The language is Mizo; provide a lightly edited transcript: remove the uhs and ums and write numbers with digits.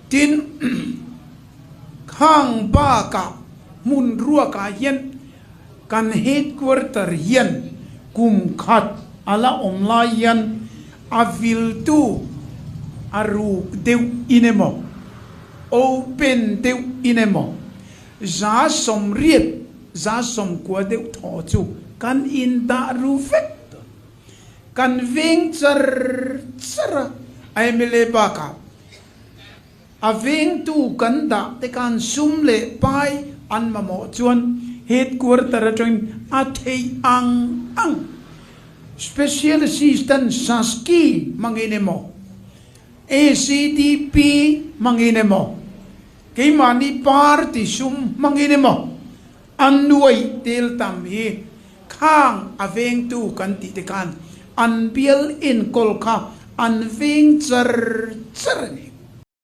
Tin, khang bakah hmun ruakah hian kan headquarter hian kum khat a la awm lai hian a viltu a ruk deuh in emaw, open deuh in emaw, 80%, 90% deuh thaw chu kan indah ru vek dawn. Kan veng char char a, mla bakah a vengtu kan dah te khan sum leh pai an mamawh chuan headquarter atangin a theih ang ang Special Assistant Saski hmangin emaw, ACDP hmangin emaw, keimahni party sum hmangin emaw A nuaih tel tam hi khang a vengtu kan tih te khan an bial enkawl kha an veng char char a ni.